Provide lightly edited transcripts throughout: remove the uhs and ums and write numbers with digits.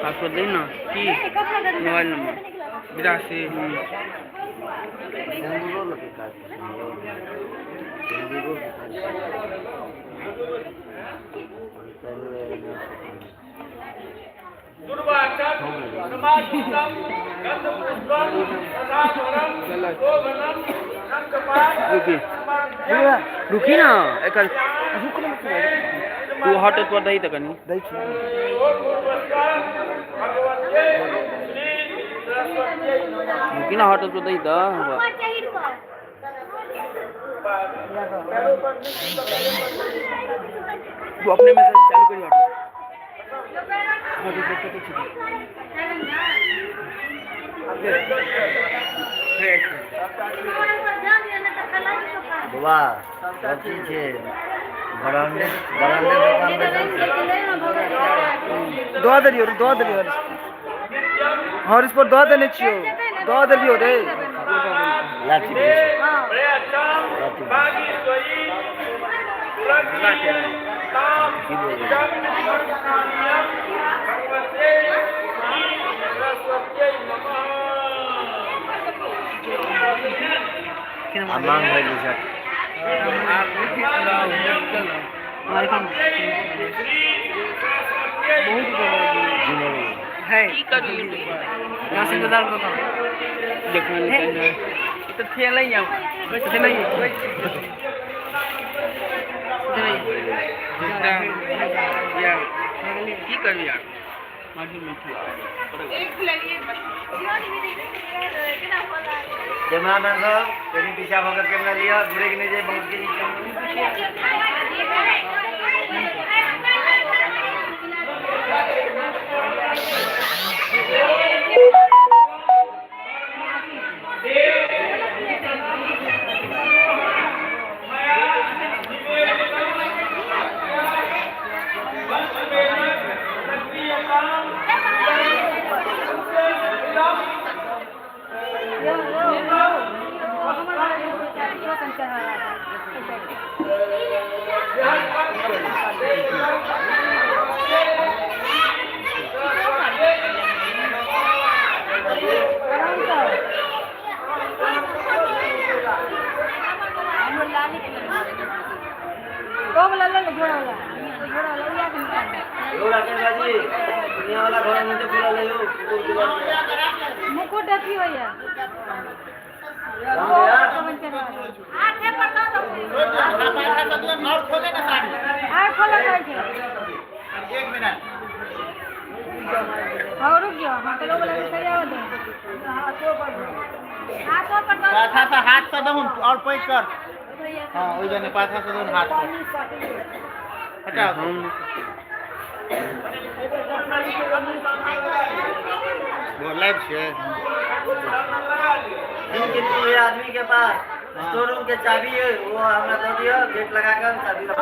Password दे ना की mobile number 82 रुकी रुकी ना एक तू हट पर दही त कनी दै छी। रुकी ना हट पर दही त तू अपने में से चालू करी हट बाबा सब चीज छै बरामदे बरामदे दोकान बैसल छै। दऽ देलियौ रे, दऽ देलियौ हरीश पर दऽ देने छियौ, दऽ देलियौ रे। लाठी दै छै। लाठी की बोलै आ मांग भरि छै। है यहाँ से इंतजार करता हूँ देखने निकल तो थे नहीं हम थे नहीं यार की करू यार माटी मीठी। कैमरामैन सब कनि पीछा भऽ कऽ कैमरा लिअ, घुरे के नहि जाय बहुत के यो राकेश भाजी दुनिया वाला घर में तो खुला ले यो कुकुर दिला मुकुट अथी होइए। आर खोलऽ कहै छै। हाँ रुक जाओ, हाँ चलो वाला के सजावा दो। हाथों पर दो। पाछा से हाथ से दहुन और पैक कर। हाँ ओहि जने पाछा से दहुन हाथ से हटाओ। लाइव छै। तीन आदमी के पास स्टोर रूम के चाबी है, वो हमरा दऽ दिअ, गेट लगा कर चाबी रख।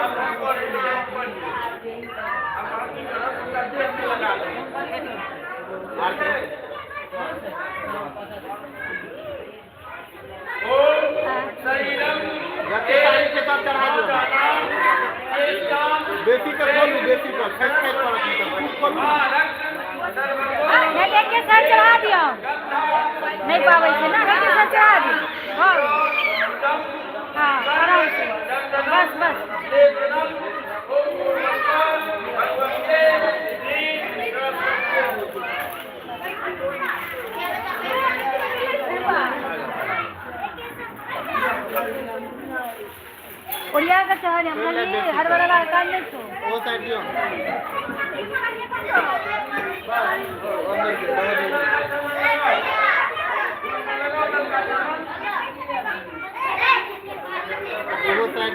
जते साड़ी छै सब चढ़ा दियौ। बेसी के खोलू, बेसी के खसि खसि पड़त नहि तऽ खूब खोलू। नहीं एक के साथ चढ़ा दियो, नहीं पाबै छै ना, एक के साथ चढ़ा दियो। हाँ हाँ आराम से, बस बस। ओरिया के चढ़ हम हर वाला काम नहीं छो। ओ साइड दियौ। अंदर के दऽ दियौ। एगो साइड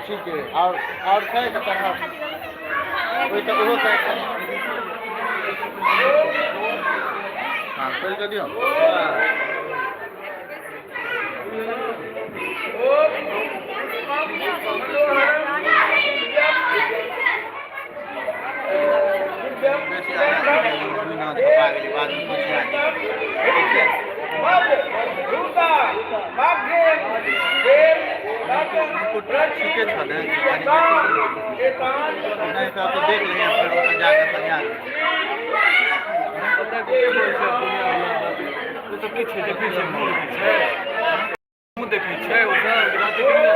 ठीक है। और छै तऽ चढ़ाउ ओहि तऽ ओहो साइड हाँ खोलि कऽ दियौ। ठीके छलै नहीं तो देख लिहे फेर ओतऽ जाकऽ सजा देखै छै ओ सब राति बंद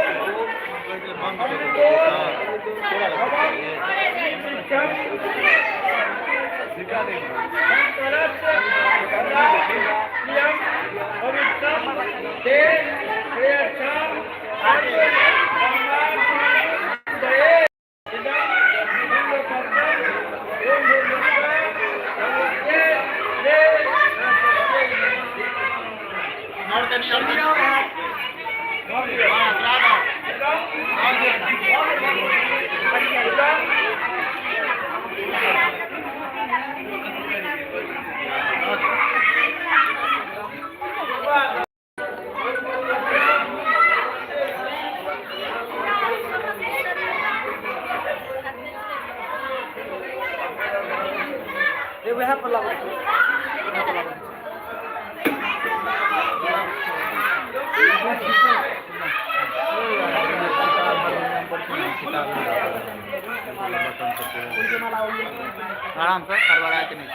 आराम से हड़बड़ा के नहीं।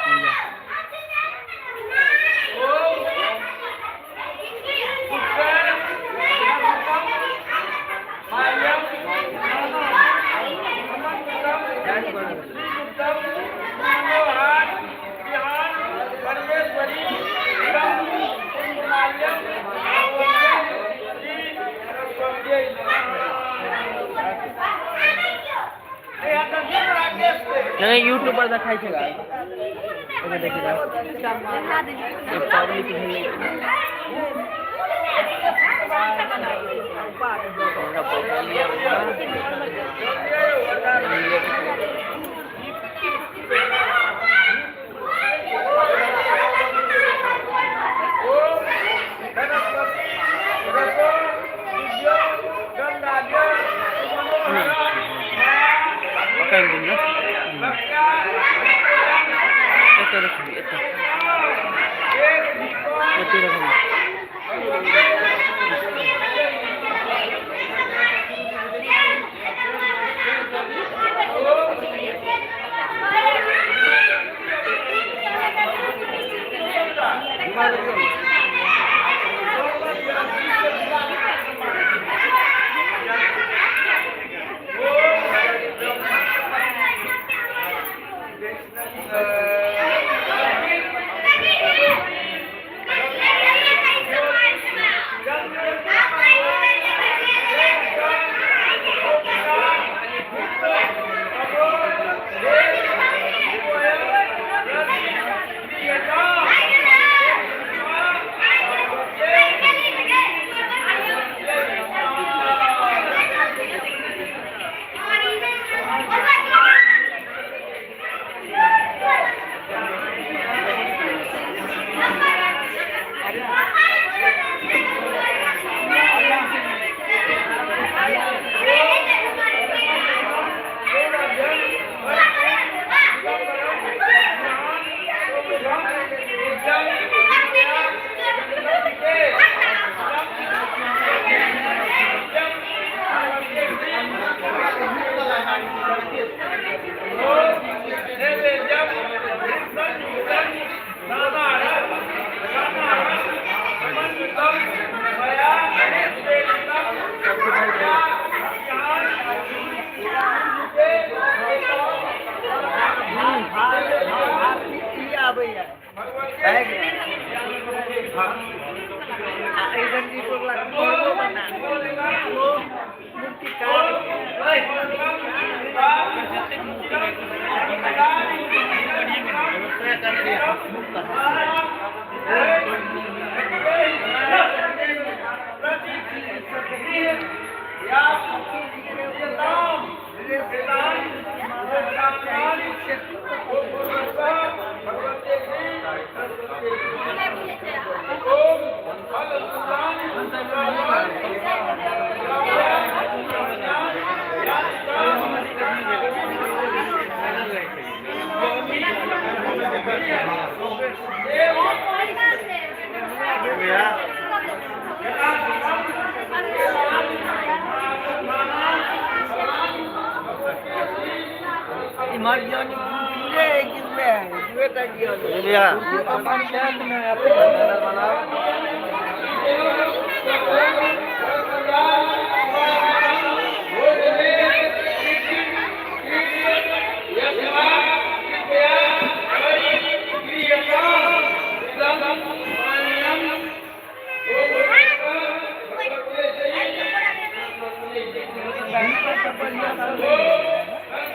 नहीं यूट्यूब पर देखाई छै ओके देखि पब्लिक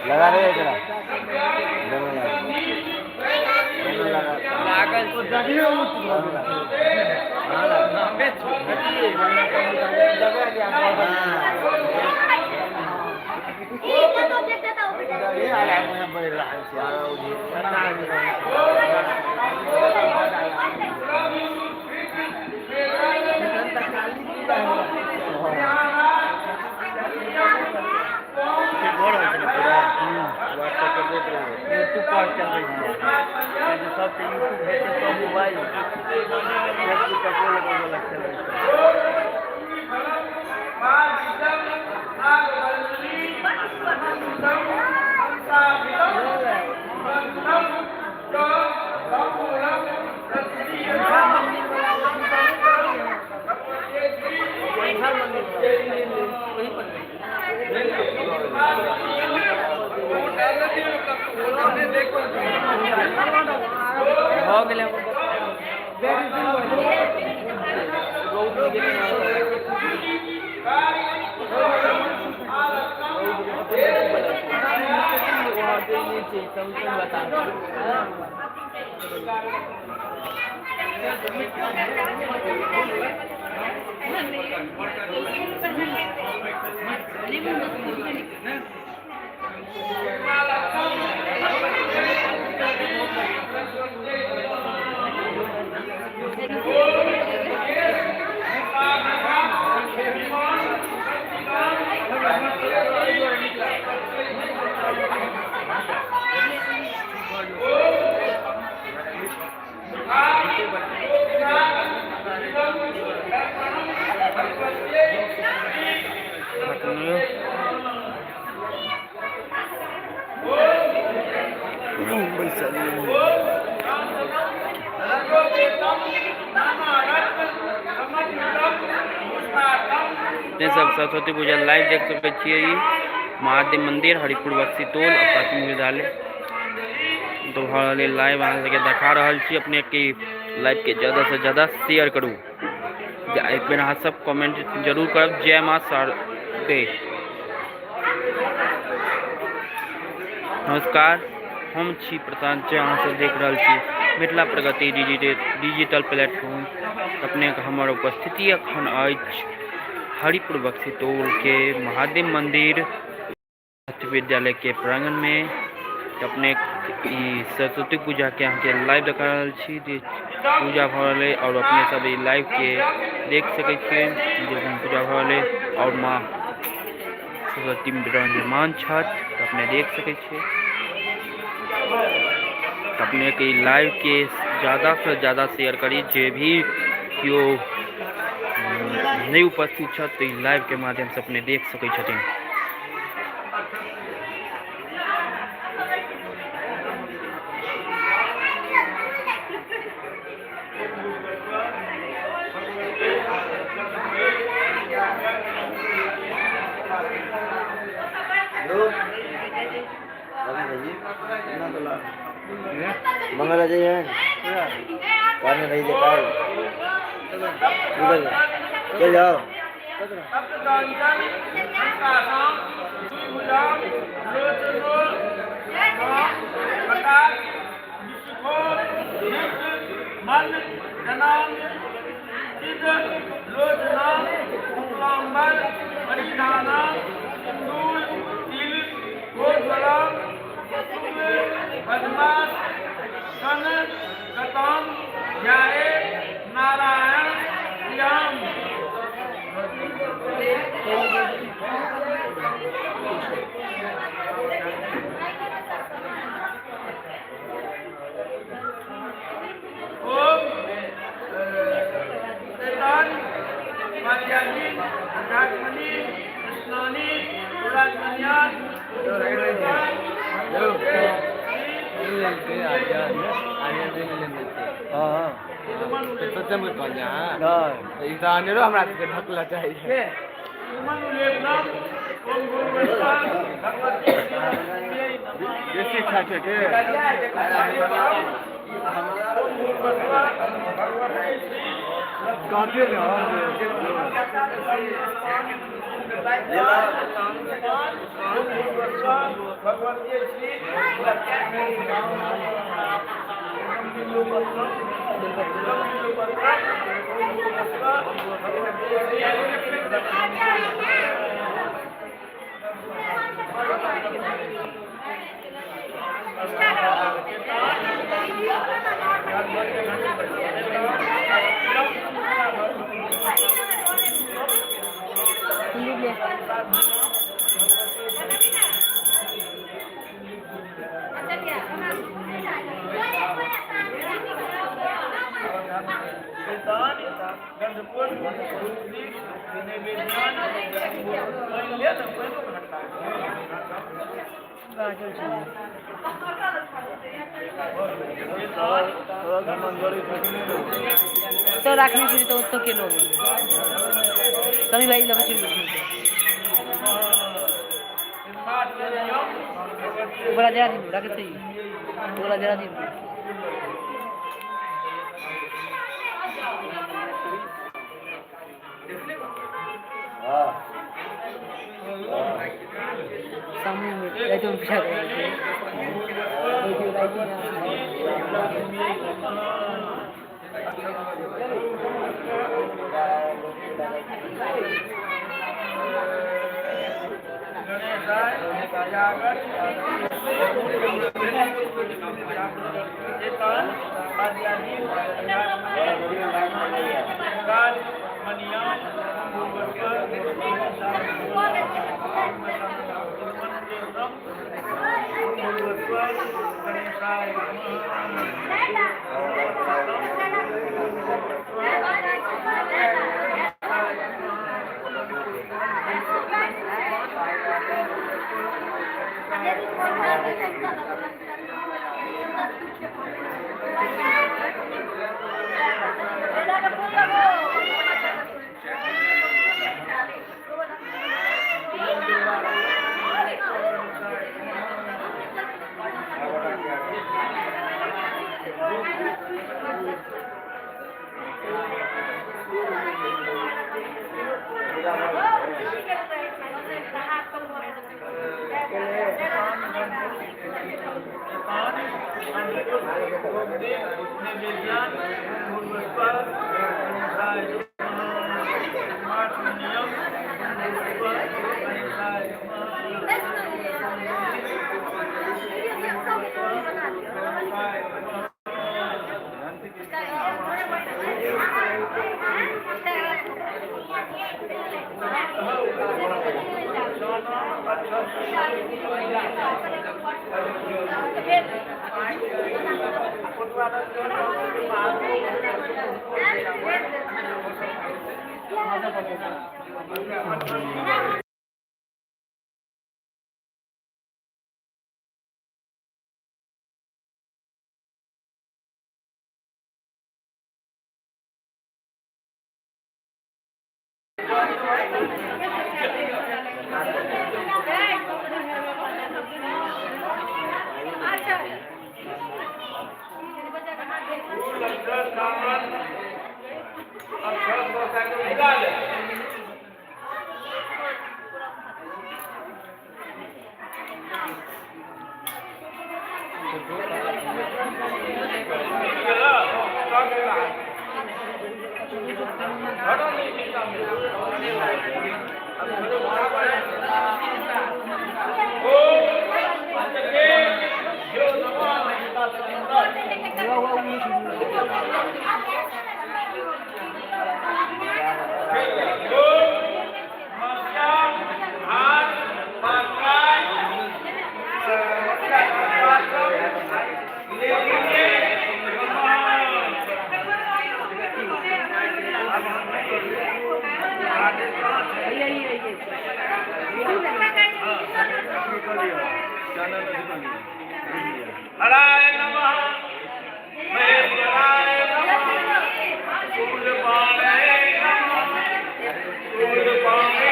लगा रहे हैं यूट्यूब पर चल रही है सब यूट्यूब है तो सब मोबाइल चल रही है। हो गेलै। अपने सब सरस्वती पूजा लाइव देख सकै छियै। महादेव मंदिर हरिपुर बक्सी टोल प्राथमिक विद्यालय तो भऽ रहल लाइव अहाँ सबके देखा रहल छी। अपने के लाइव के ज़्यादा से ज़्यादा शेयर करू, एक बेर अहाँ सब कमेंट जरूर करब। जय माँ शारदे। नमस्कार, हम छी प्रशांत झा, अहाँ सब देख रहल छी मिथिला प्रगति डिजिटल प्लेटफॉर्म। अपने हमर उपस्थिति अखन अछि हरिपुर बक्सी टोल के महादेव मंदिर विद्यालय के प्रांगण में। अपने सरस्वती पूजा के अहाँ के लाइव देखा रहल छी, पूजा भऽ रहल और अपने सब लाइव के देख सकै छियै जे पूजा भऽ रहल और माँ सरस्वती विराजमान छथि, अपने देख सकै छियै। अपने के लाइव के ज़्यादा से ज़्यादा शेयर करी, जे भी केओ नहीं उपस्थित छथि तो लाइव के माध्यम से अपने देख सकै छथिन। मंगल अजय है रही है। चल जाओ। हमरा चाहिए। तो रखने के लिए तो के लोग सभी भाई लोग बोला जरा दिन रखते ही बोला जरा दिन। सामने में लाइटों में पीछा हराय नमः महेश्वराय नमः शूलपाणे नमः शूलपाणे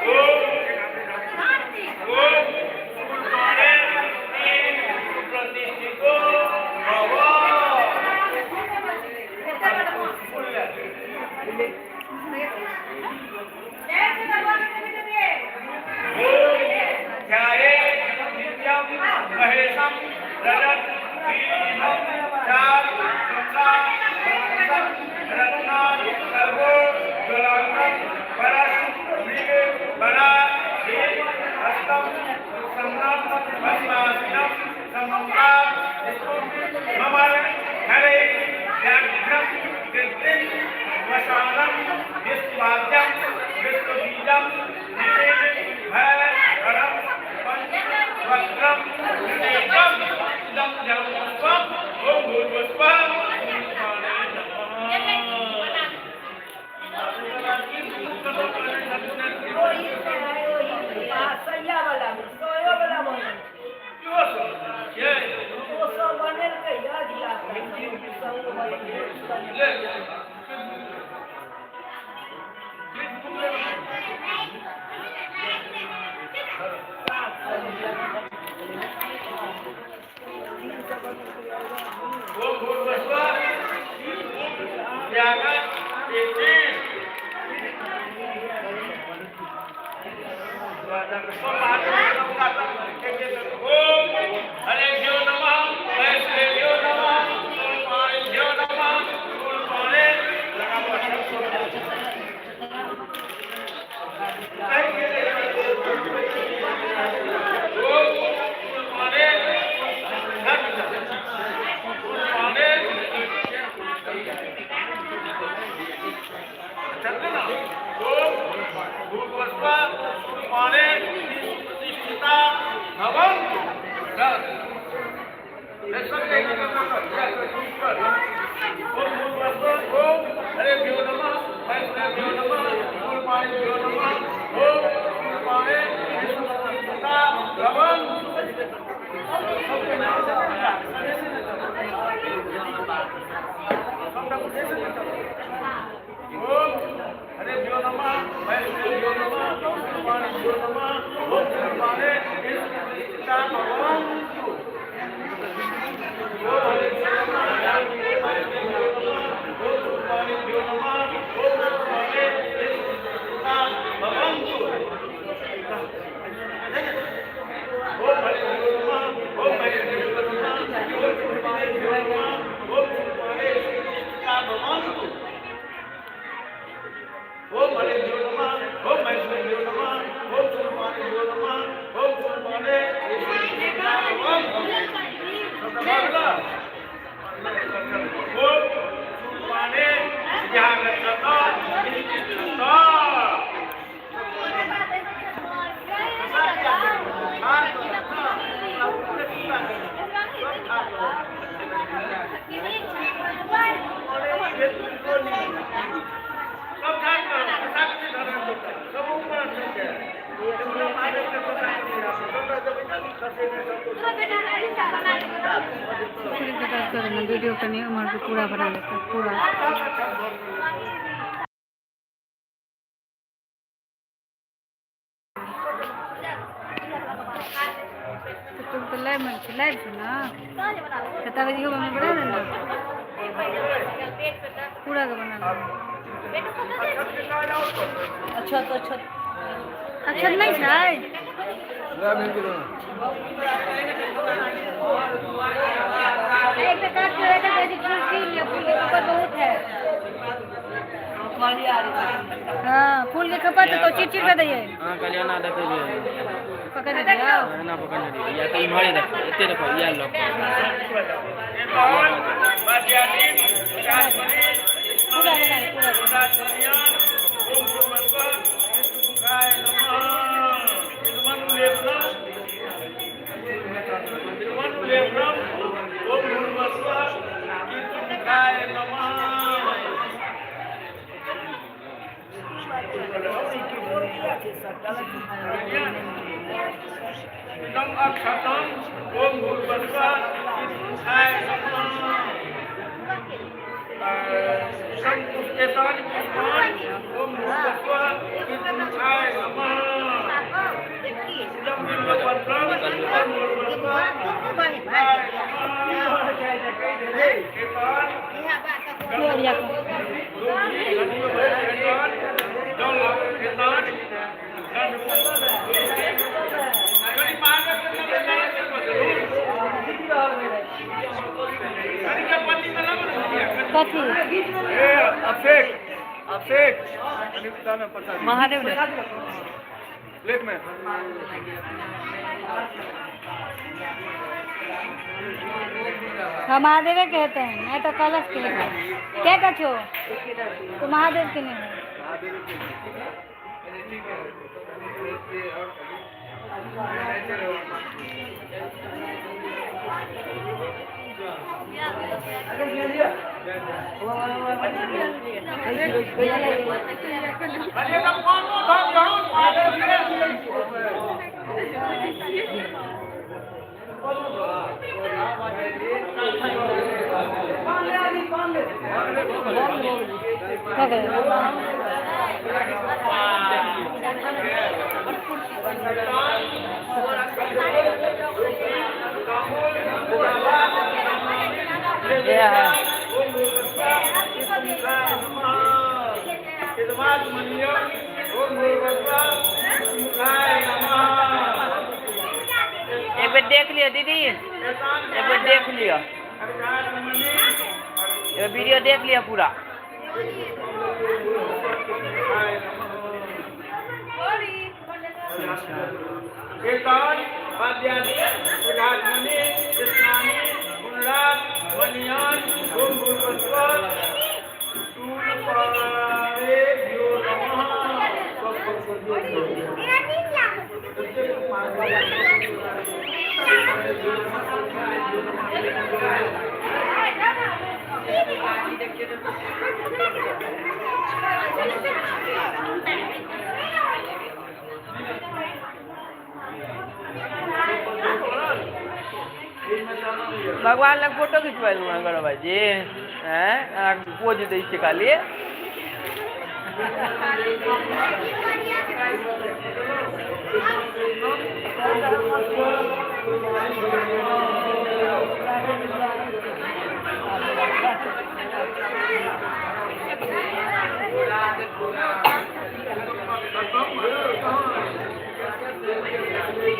ओम शूलपाणे प्रतिष्ठितो भव। महेशम रजत दीनम चार रत्ना सर्वो ज्वलांगम परस मृग बरा हस्तम सम्रम भस्मासीनम समंकार ममर हरे व्याघ्रम कृत्रिम वशानम विश्वाद्यम विश्वबीजम भय हरम वक्त्रम त्रिनेत्रम इदं जलं पुष्पम् ओम भूर्भुवस्वः वीडियो कनी उम्र पूरा बना लेते पूरा। तो तुम तो लाइव में लाइव छो ना, कता बजे हो में बना देना पूरा के बना। अच्छा तो अच्छा अच्छा नहीं छै। एक तो काट के रहता है, फूल छीन लिया, फूल के खपत बहुत है। हाँ फूल के खपत तो चीर चीर कर दिए। हाँ कल्याणा देखे पकड़ दिया ना पकड़ दिया या तो इम्हरे देखो एते देखो या लो पूरा पूरा पूरा। महादेव प्लेट में हम महादेव कहते हैं, मैं तो कलश के हैं। क्या कहो तो महादेव के नहीं है। हो गया। एक बार देख लियो दीदी, एक बार देख लियो, ये वीडियो देख लिया पूरा। भगवान लग फोटो खिंचवा लूँ गौरव भाई जी, हैं पोज दै छै खाली।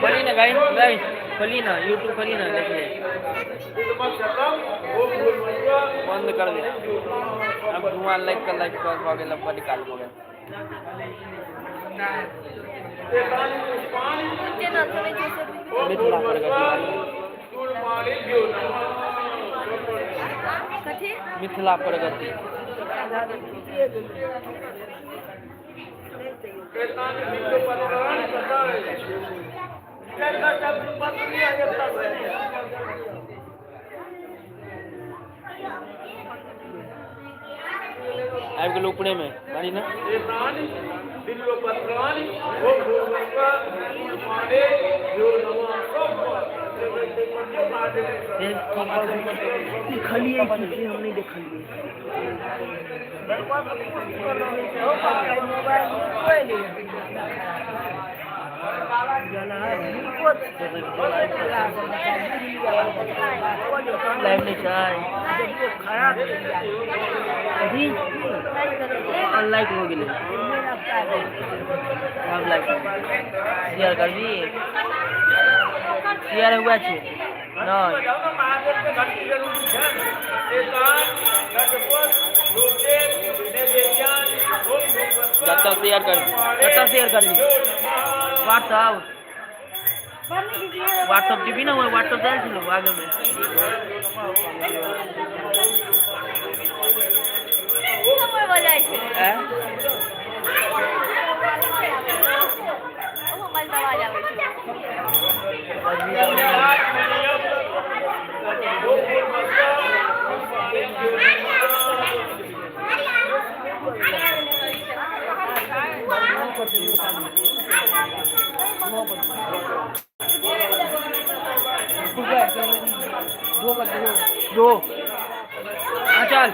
खोली ना गाइस, गाइस खोली ना, यूट्यूब खोली ना, देखिए बंद कर दे। अब धुआं लाइक कर लाइक कर हो गेल, अब निकाल हो गेल। मिथिला प्रगति, मिथिला प्रगति। आबि गेल ऊपरे में मारी ना। देखलिए हम नहीं देखलिए। मोबाइल। लाइव नहीं चाहे अभी अनलाइक हो गेलै। अब लाइक शेयर करबी, शेयर हुआ छे नहीं। जत्ता शेयर कर, जत्ता शेयर करबी व्हाट्सएप, व्हाट्सएप टीवी ना, व्हाट्सएप जाय छलो आगे में। दो चल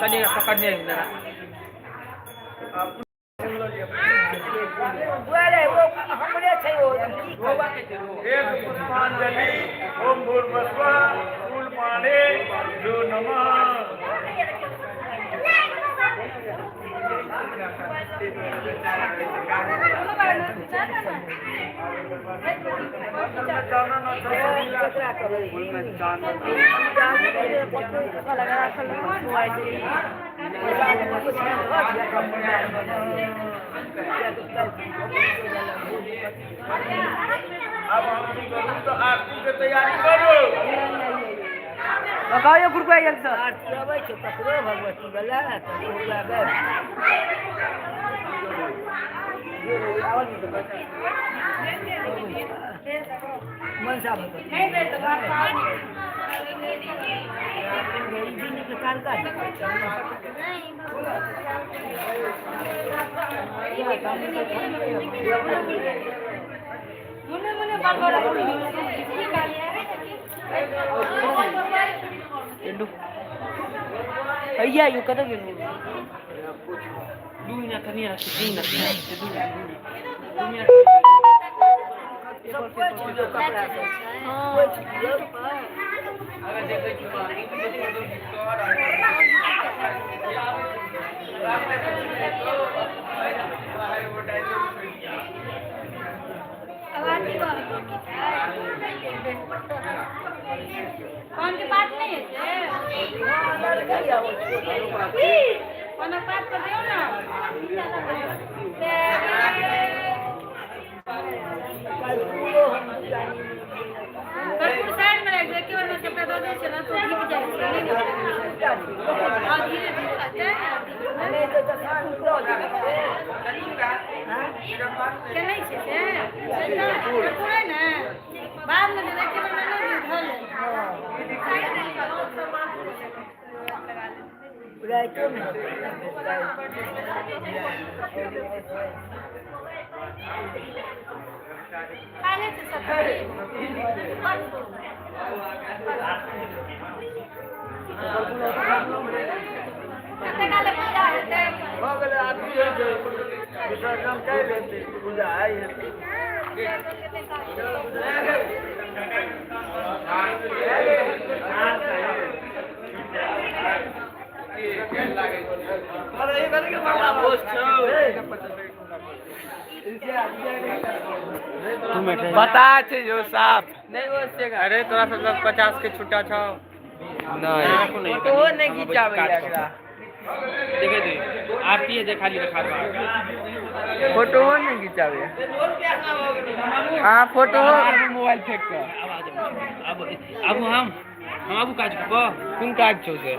कने पकड़ने जरा। पुष्पांजलि ओम भूर्भुवस्वः फूलपाणे जो नमः। अब हम की करू तो आरती के तैयारी करू। लगाओ गुरुपा एक सर आरती आबै छै तकरो भगवती वाला मनसा भैया यो कतऽ गेल? 2 मिनट कनी राखी, 2 मिनट, 2 मिनट। कौन के बात नहीं है, कौन बात कर दियो ना। कर्पूर साइड में रख दे, केवल में कपड़ा दो दे ना तो भीग जाए छै। हां धीरे धीरे आते नहीं तो तखान उतरो हां के नहीं छै से कर्पूर है ना, बाद में दे केवल में नहीं धल। राइतो में खाले से सब कते काले पूजा हेतै भ गेलै। आरती होइ छै, विसर्जन कैल हेतै, पूजा आइ हेतै। बता छे जो साफ नहीं वो से। अरे तोरा सब 50 के छुट्टा छौ नहीं तो नहीं खिंचावे एकरा। देखे दे आरती है, खाली रखा फोटो नहीं खिंचावे। हां फोटो मोबाइल फेंक के अब अब हम आबू काज को कोन काज छौ से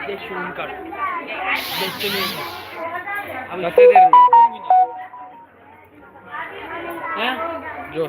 देखियो हुनकर देखते नहीं अब कते देर में हैं जो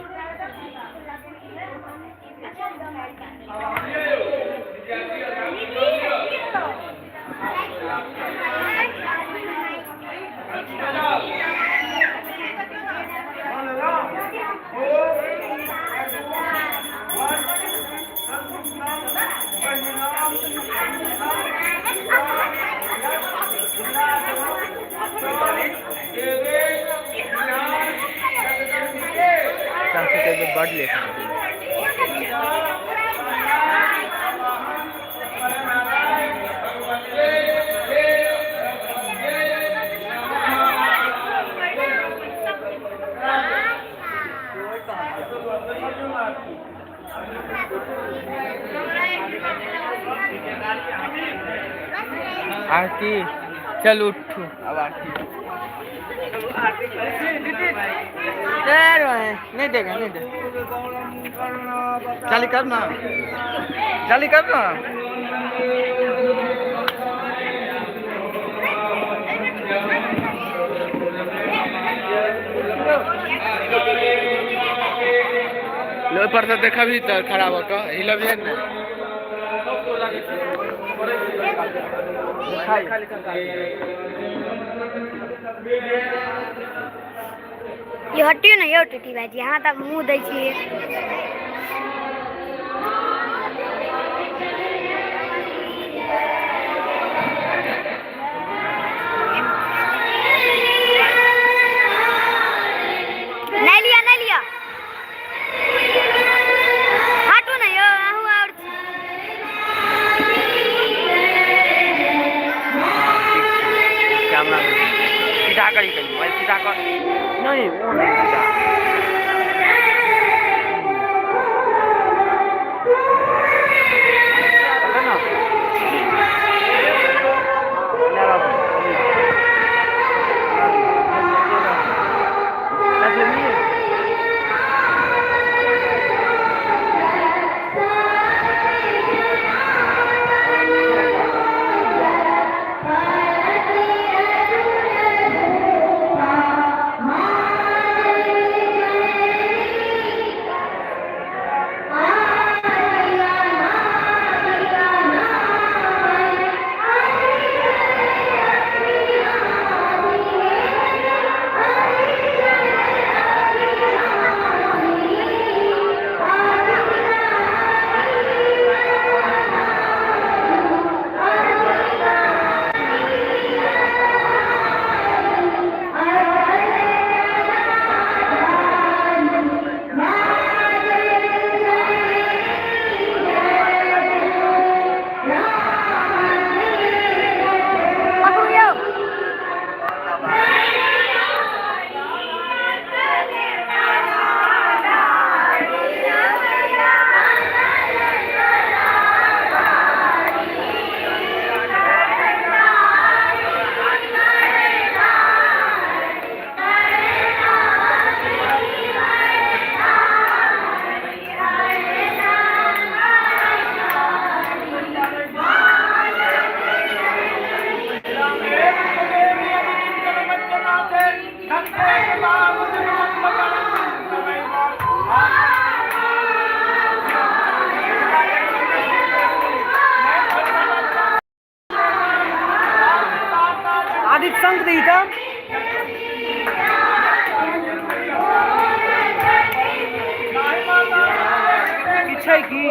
आरती तऽ बड लेट भऽ गेल। आरती चल उठू अब आरती नहीं देगा नहीं देगा। चाली कर ना, चाली कर ना। लो पर से देखबही तऽ खड़ा भऽ कऽ हिलबिहे ने। ये हटियो ना यौ टूटी भाईजी, अहाँ तऽ मुँह दै छियै। नहीं लिया नहीं लिया, हटू ना यौ, अहूँ आओर छी। कैमरा सीधा करी कहीं मोबाइल सीधा कर। नहीं वो नहीं सीधा। पकड़ ना। ले बाबू। रख लेंगे। पकड़ू यौ। आदित्य संग दी था। छै की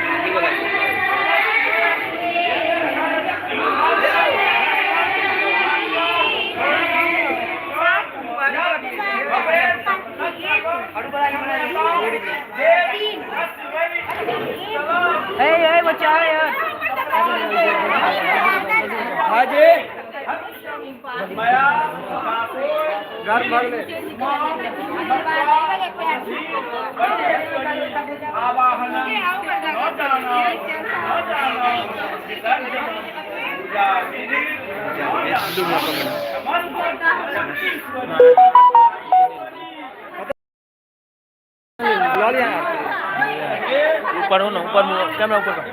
दीदी वाला। ए ए बच्चा ए हाजी घर भर ले। ऊपर हो ना, ऊपर कैमरा ऊपर कर।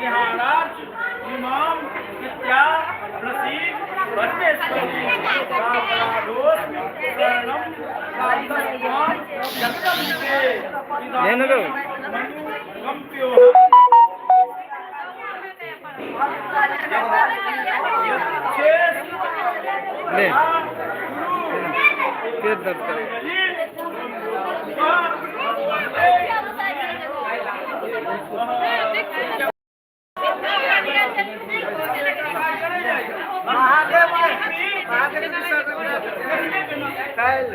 लेने दो। ले पेट दर्द करे। महादेव महादेव काल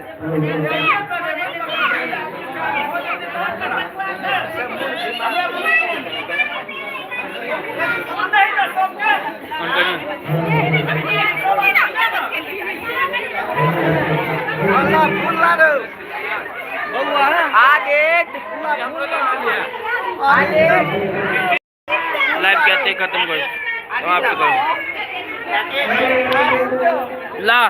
लाइव कहते खत्म करो, समाप्त करो ला।